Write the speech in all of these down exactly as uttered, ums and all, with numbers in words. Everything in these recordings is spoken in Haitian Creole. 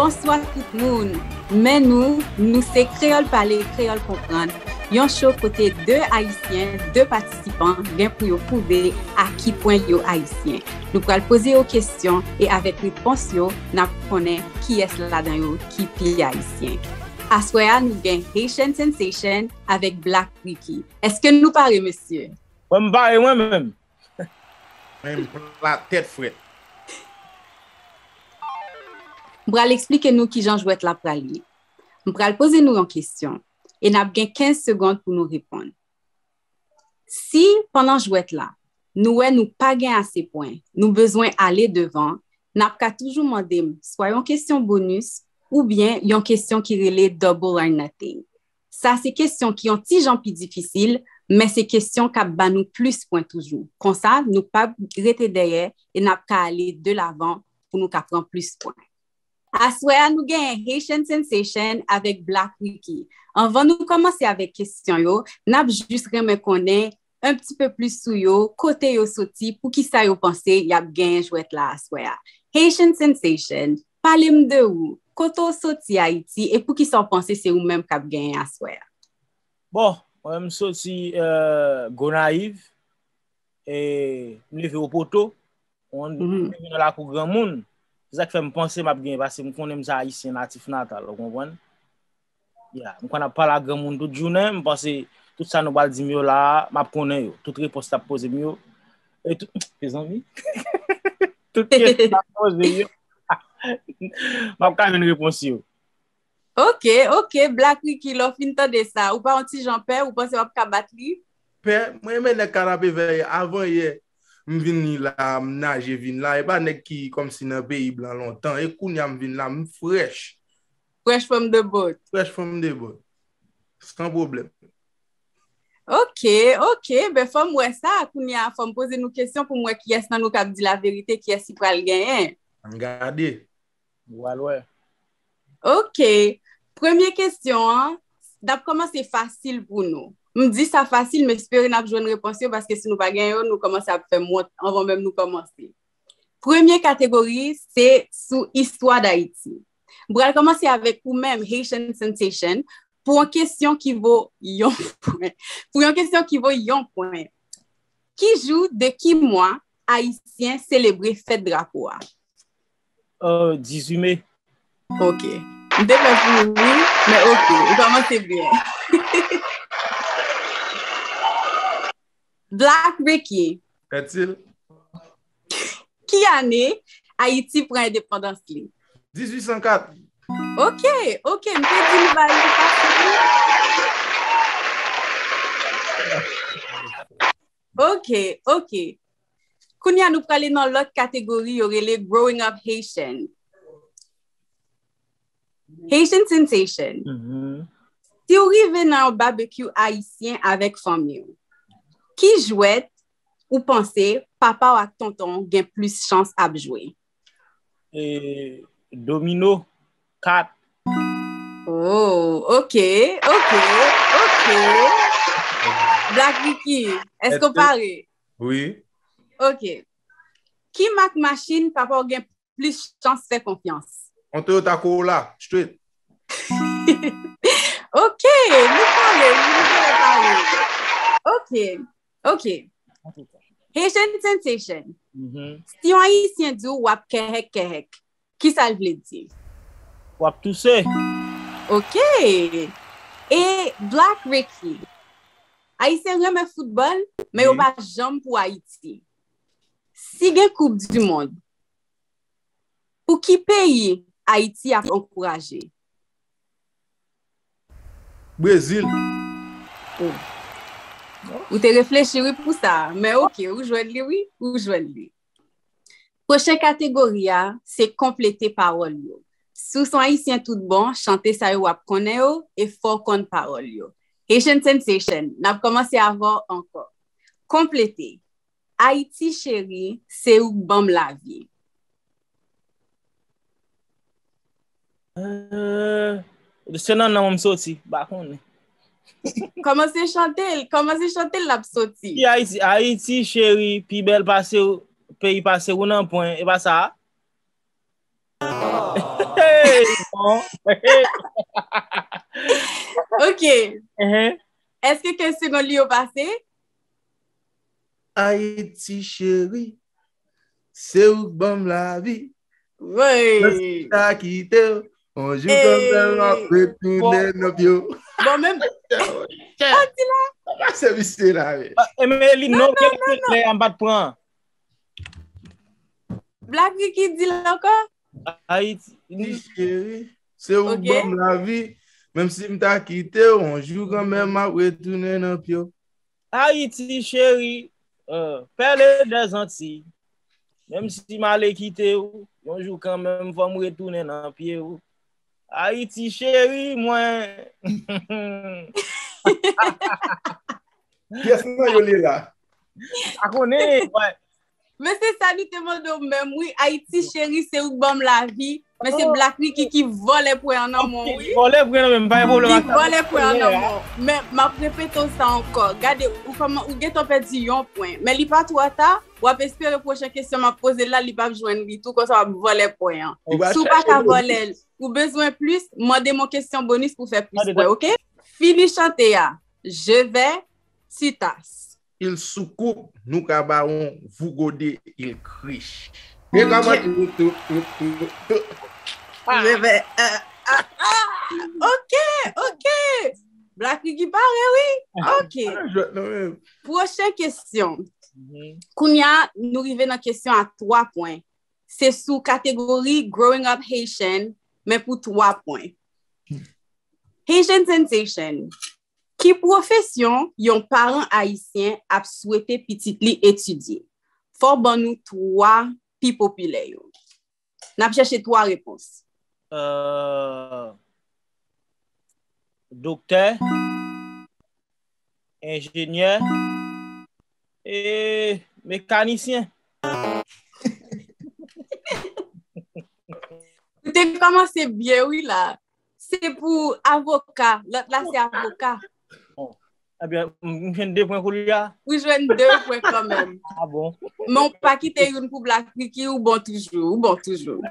Bonswa tout moun! Men nou, nou se Kreyòl Pale, Kreyòl Konprann, yon show kote de Ayisyen, de patisipan gen pou yo pwouve a ki pwen yo Ayisyen. Nou pral poze yo kesyon e avèk repons yo, n ap konnen kiyès ladan yo ki pi Ayisyen. Aswè a, nou gen Haitian Sensation avèk Black Ricky. Èske nou pare, mesye? Mwen, m pare mwen menm. Mwen, m plat tèt frèt. M pral eksplike nou kijan jwèt la pral ye. M pral poze nou yon kesyon e n ap gen kenz segonn pou nou reponn. Si, pandan jwèt la, nou wè nou pa gen ase pwen, nou bezwen ale devan, n ap ka toujou mande m swa yon kesyon bonis oubyen yon kesyon ki rele Double or Nothing. Sa se kesyon ki yon ti jan pi difisil, men se kesyon k ap ba nou plis pwen toujou. Konsa, nou p ap rete dèyè e n ap ka ale de lavan pou nou ka pran plis pwen. Aswè a, nou genyen Haitian Sensation avèk Black Ricky. Anvan nou kòmanse avèk kesyon yo, n ap jis renmen konnen un petit peu plus sou yo, kote yo soti, poukisa yo panse y ap genyen jwèt la aswè a. Haitian Sensation, pale m de ou, kote w soti Ayiti e poukisa w panse se ou menm k ap genyen aswè a? Bon, mwen m soti euh, Gonayiv, e m leve Opoto, mwen m leve nan lakou granmoun. Se sa k fè m panse m ap genyen, paske m konnen m se Ayisyen natif natal, ou konprann? Ya, m konn ap pale ak granmoun tout jounen, m panse tout sa nou pral di m yo la a, m ap konnen yo. Tout repons n ap poze m yo. E tout, mezanmi. Tout kesyon n ap poze m yo, m ap ka jwenn repons yo. Ok, ok, Black Ricky, lè w fin tande sa, ou pa yon ti jan pè, ou panse w ap ka bat li? Pè, mwen renmen nèg k ap veye avan yè. M vin la, m naje vin la. E pa nèg ki kòmsi nan peyi blan lontan. E kounye a m vin la, m frèch. Fresh from the boat. Fresh from the boat. San pwoblèm. Ok, ok. Ben, fò m wè sa. Kounye a, fò m poze nou kesyon pou m wè kiyès nan nou k ap di laverite, kiyès ki pral genyen. Ann gade. Ou pral wè. Ok. Premye kesyon an, n ap kòmanse fasil pou nou. M di sa fasil, m espere n ap jwenn repons yo, paske si nou pa gen yo, nou kòmanse ap fè m wont anvan menm nou kòmanse. Premye kategori, se sou istwa Dayiti. M pral kòmanse avèk ou menm, Haitian Sensation, pou yon kesyon ki vo yon pwen. Pou yon kesyon ki vo yon pwen. Ki jou de ki mwa Ayisyen selebre fèt drapo a? Euh, dizuit me. Ok. M te pè pou ou, wi, men ok, ou kòmanse byen. Black Ricky. Fètil. Ki ane Ayiti pran endepandans li? Dizuit san kat. Ok, ok, m te di nou ba li fasil. Ok, ok. Kounye a nou prale nan lòt kategori yo rele Growing Up Haitian. Haitian Sensation. Si w rive nan yon babekyou ayisyen avèk fanmi w, ki jwèt ou panse papa w ak tonton w gen plis chans ap jwe? E, domino, kat. Oh, ok, ok, ok. Black Ricky, èske w pare? Wi. Ok. Ki mak machin papa w gen plis chans fè konfyans? Yon Toyota Corolla, straight. Ok, nou pale, nou pale, pale. Ok, ok. Haitian Sensation. Si yon Ayisyen di w w ap kèhèk kèhèk, ki sa l vle di? W ap touse. Ok. E Black Ricky. Ayisyen renmen foutbòl, men yo pa janm pou Ayiti. Si gen Coupe du Monde, pou ki peyi Ayiti ap ankouraje? Brezil. Oh. Ou te reflechi, wi, pou sa. Men ok, ou jwenn li, wi, ou jwenn li. Pwochen kategori a, se konplete pawòl yo. Si w se yon Ayisyen tout bon, chante sa yo w ap konnen yo, e fò w konn pawòl yo. Haitian Sensation, n ap kòmanse avè w ankò. Konplete. Ayiti cheri, se ou k ban m lavi. Euh, se nan nan m soti, m pa konnen. Kòmanse chante l, kòmanse chante l, l ap soti. Ki Ayiti, Ayiti cheri, pi bèl pase w, peyi pase w nan pwen, e pa sa a? Hey, bon. Ok. Èske kenz segonn li yo pase? Ayiti cheri, se ou k ban m lavi. Mwen ta kite w, yon jou kanmenm m ap retounen nan pye w. Bon, menm. Pase misye la, men. Emeline, non, kel se klè a m pa t pran. Black Ricky di l ankò? Ayiti. Ti cheri, se ou k ban m lavi. Menm si m ta kite w, yon jou kanmenm m ap retounen nan pye w. Ayiti cheri, pèle dèzanti. Menm si m ale kite w, yon jou kanmenm fò m retounen nan pye w. Ayiti cheri mwen. Kiyès nan yo li la? A konnen, wè. Men se sa nou te mande w menm wi. Ayiti cheri, se ou k ban m lavi. Men se Black Ricky ki vòlè pwen an nan men w wi. Vòlè pwen nan men m, pa gen pwoblèm ak sa. Li vòlè pwen an nan men w. Men m ap repete w sa ankò. Gade, ou kòman, ou gentan pèdi yon pwen. Men li pa twò ta, w ap espere pwochen kesyon m ap poze l la, li p ap jwenn li tou, konsa w ap vòlè pwen an. Si w pa ka vòlè l, ou bezwen plis, mande m yon kesyon bonis pou fè plis pwen, ok? Fini chante a. Je vais, tu t'as. Il soucoupe, nou ka ba yon vou gode, il crie. Men kòman tou tou tou tou tou. Je vais, euh, ah, ah, ok, ok. Black Ricky pare wi. Ok. Pwochen kesyon. Kounye a, nou rive nan kesyon a twa pwen. Se sou kategori Growing Up Haitian, men pou twa pwen. Haitian Sensation. Ki pwofesyon yon paran ayisyen ap swete pitit li etidye? Fò w ban nou twa pi popilè yo. N ap chèche twa repons. Euh, doktè, enjenyè, e mekanisyen. Ou te kòmanse byen wi la. Se pou avoka. Lòt la se avoka. Ebyen, m jwenn de pwen koulye a. Ou jwenn de pwen kanmenm. Ah bon? Men w pa kite youn pou Black Ricky, ou bon toujou, ou bon toujou.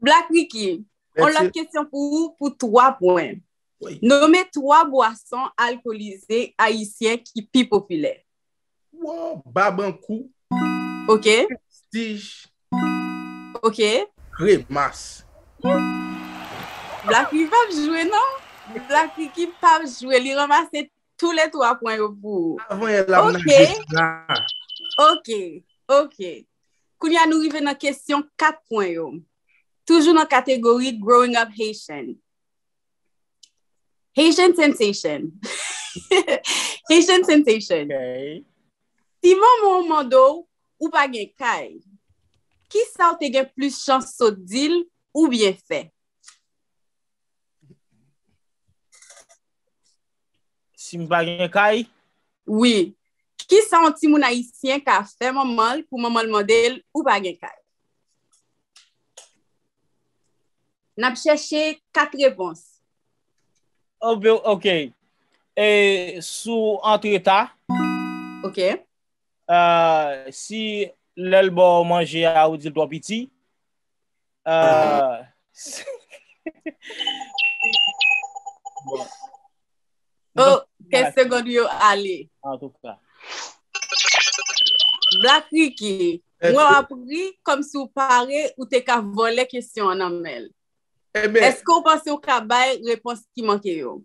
Black Ricky, yon lòt kesyon pou ou pou twa pwen. Nonmen twa bwason alkolize ayisyen ki pi popilè. Wow, Babankou. Ok. Prestige. Ok. Kremas. Black Ricky p ap jwe non. Black Ricky p ap jwe. Li ranmase tou le twa pwen yo pou ou. Avan yè l ap naje la. Ok. Ok. Kounye a nou rive nan kesyon kat pwen yo. Toujou nan kategori Growing Up Haitian. Haitian Sensation. Haitian Sensation. Si manman w mande w, ou pa gen kay, kisa w te gen plis chans sot di l oubyen fè? Si m pa gen kay? Wi. Kisa yon timoun ayisyen ka fè manman l pou manman l mande l ou pa gen kay? N ap chèche kat repons. Ok. E, si w antreta. Ok. Euh, si lè l ba w manje a, ou di l twò piti. Euh, bon. Oh, kèk segond yo ale. Antouka. Black Ricky, mwen ap ri kòmsi w pare ou te ka vòlè kesyon an nan men l. Èske w panse w ka bay repons ki manke yo?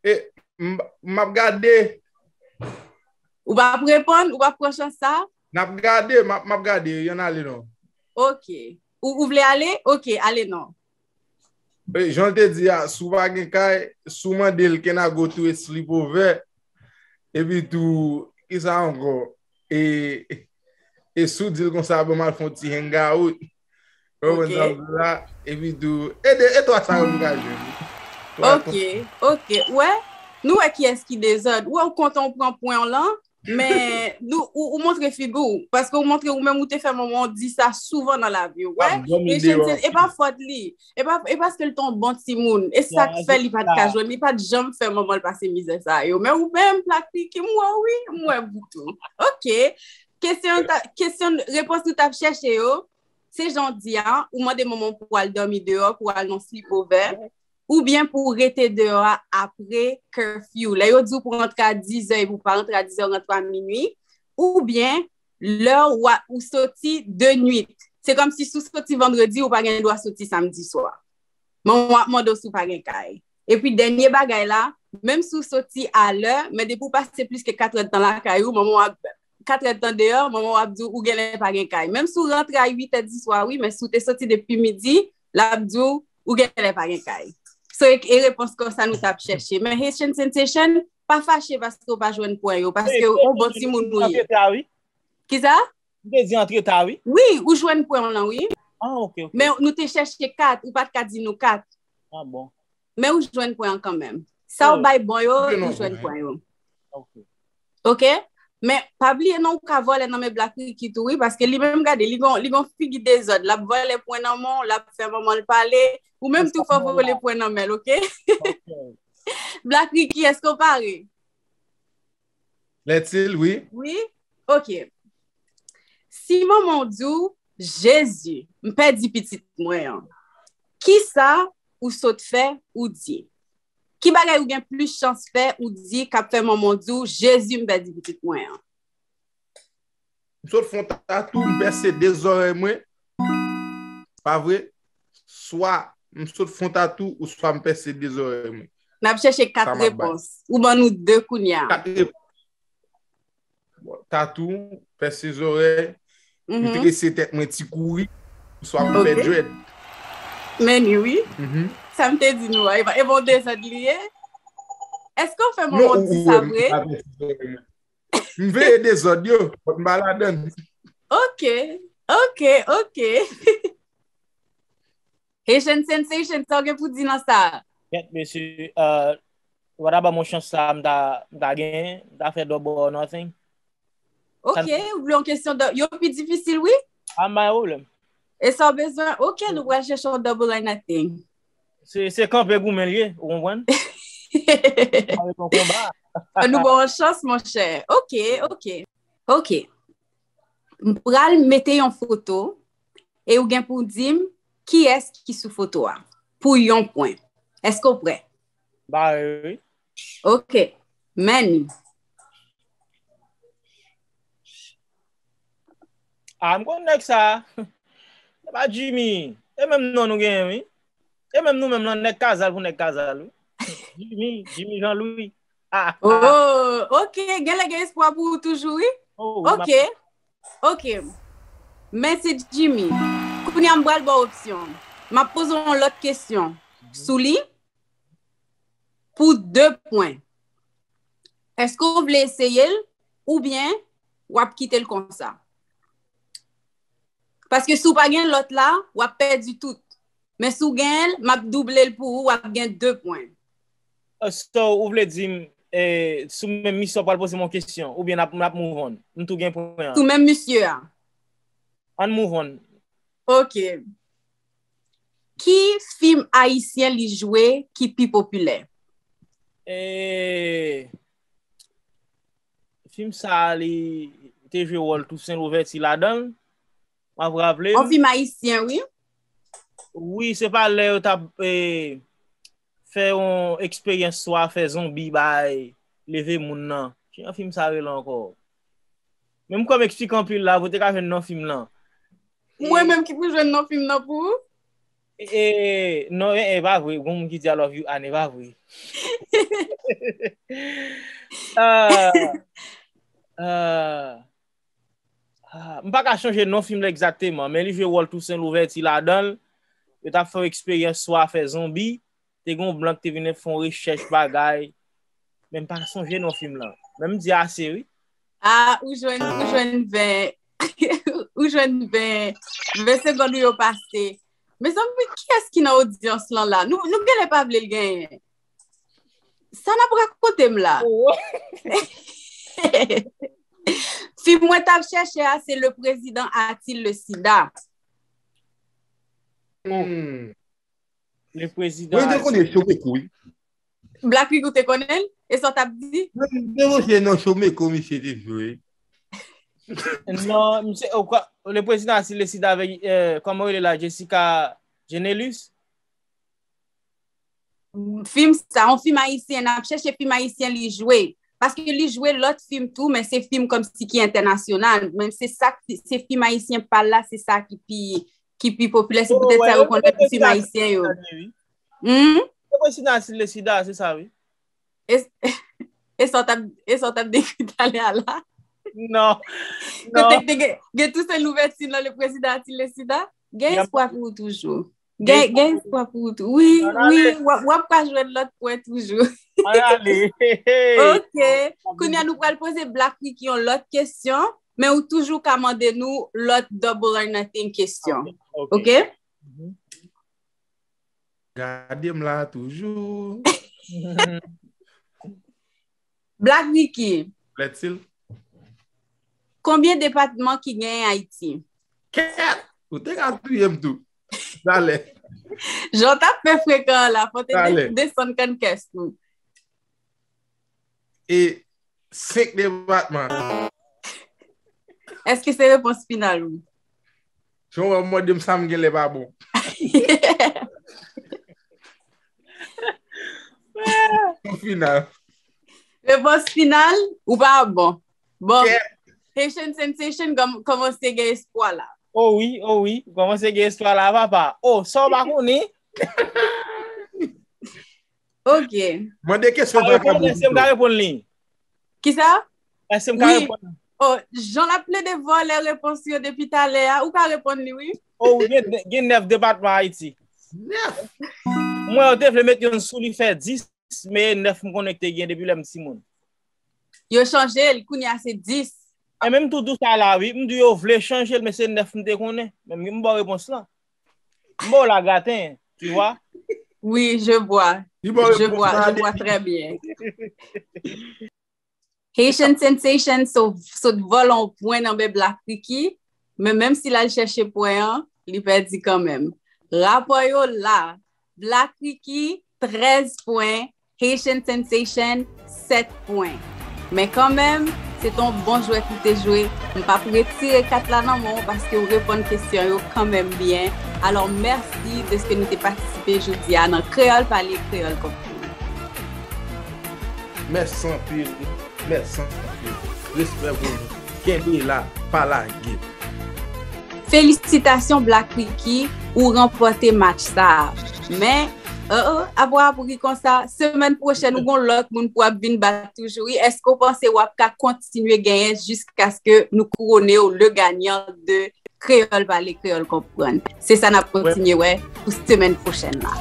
E, m, m ap gade. Ou p ap reponn, ou p ap pran chans sa? N ap gade, m ap, m ap gade, y ann ale non. Ok. Ou, ou vle ale? Ok, ale non. E, jan l te di a, si w pa gen kay, si w mande l can I go to a sleepover, epi tou, kisa ankò? E, e si w di l konsa, ban m al fè yon ti hangout. Ou konprann sa m di la? Epi tou, e de, e twa sa yo m ka jwenn. Ok, ok. Ou wè, nou wè kiyès ki dezòd. Ou wè, ou kontan w pran pwen w lan, men nou, ou, ou montre figi w. Paske ou montre ou menm ou te fè manman w di sa souvan nan lavi w. Wè, e pa fòt li. E pa, e paske l te yon bon timoun. E sa k fè li pa t ka jwenn. Li pa t janm fè manman l pase mizè sa yo. Men ou menm, Black Ricky, m wè w wi, m wè w tou. Ok. Kesyon, kesyon, repons nou t ap chèche yo, se jan w di a, ou mande manman w pou al dòmi deyò, pou al nan sleepover, oubyen pou w rete deyò a apre curfew. Lè yo di w pou rantre a dizè epi w pa rantre a dizè, w rantre a minui, oubyen lè w a, ou soti de nuit. Se kòmsi si w soti vandredi, ou pa gen dwa soti samdi swa. Manman w ap mande w si w pa gen kay. Epi dènye bagay la, menm si w soti a lè, men depi w pase plis ke katrèdtan lakay ou, manman w ap, katrèdtan deyò, manman w ap di w ou genlè pa gen kay. Menm si w rantre a uitè diswa, wi, men si w te soti depi midi, l ap di w ou genlè pa gen kay. So, e, e repons konsa nou t ap chèche. Men Haitian Sensation, pa fache paske w pa jwenn pwen yo, paske w yon bon timoun ou ye. Kisa? M te di antre ta, wi. Wi, ou jwenn pwen w lan, wi. Ah, ok, ok. Men nou te chèche kat, ou pa t ka di nou kat. Ah, bon. Men ou jwenn pwen an kanmenm. Sa w bay bon yo, ou jwenn pwen yo. Ok. Ok? Men pa bliye non, ou ka vòlè nan men Black Ricky tou, wi, paske li menm, gade, li gon, li gon figi dezòd, l ap vòlè pwen nan men w, l ap fè manman l pale, ou menm tou fò vòlè pwen nan men l, ok? Ok. Black Ricky, èske w pare? Lètil, wi. Wi? Ok. Si manman w di w, Jezi, m pèdi pitit mwen an, kisa ou sot fè ou di? Ki bagay ou gen plis chans fè ou di k ap fè manman w di w, Jezi, m pèdi pitit mwen an? M sot fè yon tatou, m pèse de zòrèy mwen. Pa vre? Swa m sot fè yon tatou, ou swa m pèse de zòrèy mwen. N ap chèche kat repons. Ou ban nou de kounye a. Kat repons. Bon, tatou, pèse zòrèy, m trese tèt mwen ti kouri, ou swa m fè dread. Men ni wi. Sa m te di nou a, e pa, e pa yon dezòd li ye? Èske w fè manman w di sa vre? M veye dezòd yo, but m pa ladann. Ok, ok, ok. Haitian Sensation, sa w gen pou di nan sa? Kèt, mesye, euh, ou pa ta ban m yon chans sa, m ta, m ta genyen, m ta fè double or nothing. Ok, ou vle yon kesyon dou-, yo pi difisil, wi. Ah, m pa gen pwoblèm. E sa w bezwen? Ok, nou pral chèche yon double or nothing. Se, se kanpe goumen l ye, ou konprann? Avèk yon konba. Fò nou ba w yon chans, monchè. Ok, ok. Ok. M pral mete yon foto e ou gen pou w di m kiyès ki sou foto a. Pou yon pwen. Èske w prè? Ba, wi. Ok. Manny. Ah, m konn nèg sa. Se pa Jimmy. E menm non nou genyen, wi. E menm nou menm lan, nèg Kazal pou nèg Kazal, wi. Jimmy, Jimmy Jean Louis. Ah, ah. Oh, ok. Genlè gen espwa pou ou toujou, wi. Oh, wi, ok. Ok. Mèsi, Jimmy. Kounye a, m pral ba w opsyon. M ap poze w yon lòt kesyon sou li pou de pwen. Èske w vle eseye l oubyen w ap kite l konsa? Paske si w pa gen lòt la, w ap pèdi tout. Men si w genyen l, m ap double l pou ou, w ap gen de pwen. Euh, so, ou vle di m, eh, sou menm misye w pral poze m yon kesyon, oubyen n ap, n ap move on? M tou gen pwen an. Sou menm misye a. Ann move on. Ok. Ki fim ayisyen li jwe ki pi popilè? Eh, fim sa a, li te jwe wòl Toussaint Louverture ladan l. M ap raple m. Yon fim ayisyen, wi. Wi, se pa lè yo t ap, eh, fè yon eksperyans swa fè zonbi bay leve moun nan. Ki jan fim sa rele ankò? Men m kwè m eksplike anpil la, pou te ka jwenn non fim lan. Mwen menm ki pou jwenn non fim nan pou ou? E, e, non, e, e pa vre. Gon moun ki di I love you, Anne, e pa vre. Ah, ah, ah, m pa ka chonje non fim la egzakteman, men li jwe wòl Toussaint Louverture ladan l. Yo t ap fè yon eksperyans swa fè zonbi. Te gen yon blan ki te vin fè yon rechèch bagay. Men m pa sonje non fim lan. Men m di ase, wi. Ah, ou jwenn, ou jwenn ven. Ou jwenn ven, ven segond ou yo pase. Mezanmi, kiyès ki nan odyans lan la? Nou, nou genlè pa vle l genyen. Sa n ap rakonte m la? Oh. Fim mwen t ap chèche a, se Le Président a-t-il le sida? Hmm. Le Président a-t-il... Mwen te konnen Shomeko, wi. Black Rick, ou te konnen l? E sa w t ap di? Mwen te konnen nan Shomeko misye te jwe. Non, misye, o kwa, le prezidan Aristide Leslie avèk, euh, kòman rele la, Jessica Genelus? Fim sa, yon fim ayisyen, n ap chèche fim ayisyen li jwe. Paske li jwe lòt fim tou, men se fim kòmsi ki entènasyonal. Men se sa, se fim ayisyen pa l la, se sa ki pi, ki pi popilè. Se poutèt sa yo konn fè pou fim ayisyen yo. Hmm? Se prezidan Aristide Leslie, se sa, wi. E, e sa w t ap, e sa w t ap dekri talè a la? Non. Non. Gen, gen Toussaint Louverture nan le prezidan Aristide Leslie? Gen espwa pou ou toujou. Gen, gen espwa pou ou tou. Wi, wi, w ap ka jwenn lòt pwen toujou. Ann ale. Ok. Kounye a nou pral poze Black Ricky yon lòt kesyon, men ou toujou ka mande nou lòt double or nothing kesyon. Ok? Gade m la toujou. Black Ricky. Lètil. Konbyen depatman ki genyen Ayiti? Kèt! Ou te ka touye m tou. Talè. Jan w t ap fè frekan an la, fò w te desann kann kès nou. E senk depatman. Èske se repons final ou? Jan w mande m sa, m genlè pa bon. Final. Repons final, ou pa bon. Bon, Haitian Sensation kòmanse gen espwa la. O wi, o wi, kòmanse gen espwa la, papa. O, sa w pa konnen? Ok. Mande kesyon. Èske m ka reponn li? Kisa? Èske m ka reponn li? O, jan l ap plede vòlè repons yo depi talè a, ou ka reponn li, wi. O, gen, gen nèf depatman Ayiti. Nèf? Mwen, yo te vle met youn sou li fè dis, men nèf m konnen ki te gen depi lè m timoun. Yo chanje l, kounye a se dis. E menm tou, tou sa la, wi, m di yo vle chanje l, men se nèf m te konnen. Men m ba w repons lan. M ba w la gratin, tu vois? Oui, je vois. Je vois, je vois très bien. Haitian Sensation sot vòlè yon pwen nan men Black Ricky, men menm si l al chèche pwen an, li pèdi kanmenm. Rapò yo la, Black Ricky, trèz pwen, Haitian Sensation, sèt pwen. Men kanmenm, se t on bon jwèt ou te jwe. M p ap retire kat la nan men w paske w reponn kesyon yo kanmenm byen. Alò, mèsi dèske nou te patisipe jodi a nan Kreyòl Pale, Kreyòl Konprann. Mèsi anpil. Mèsi anpil. Respè pou nou. Kenbe la, pa lage. Felisitasyon Black Ricky, ou ranpòte match sa a. Men, oh, oh, apre w ap ri konsa, semèn pwochèn ou gon lòt moun pou w ap vin bat toujou, wi. Èske w panse w ap ka kontinye genyen jiskaske nou kouwone w le gagnant de Kreyòl Pale, Kreyòl Konprann? Se sa n ap kontinye wè pou semèn pwochèn la.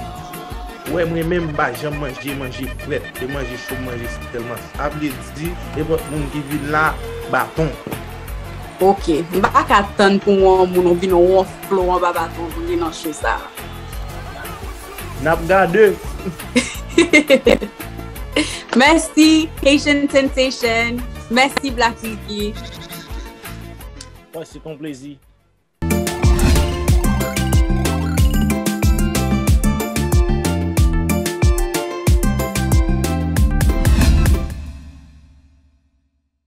Wè, mwen menm m pa janm manje manje frèt, se manje cho m manje sèlman. Sa vle di, nenpòt moun ki vin la, baton. Ok, m pa ka tann pou mwen yon moun vin wonfle w anba baton vre nan cho sa. N ap gade. Mèsi, Haitian Sensation. Mèsi, Black Ricky. Mwen, se ton plezi.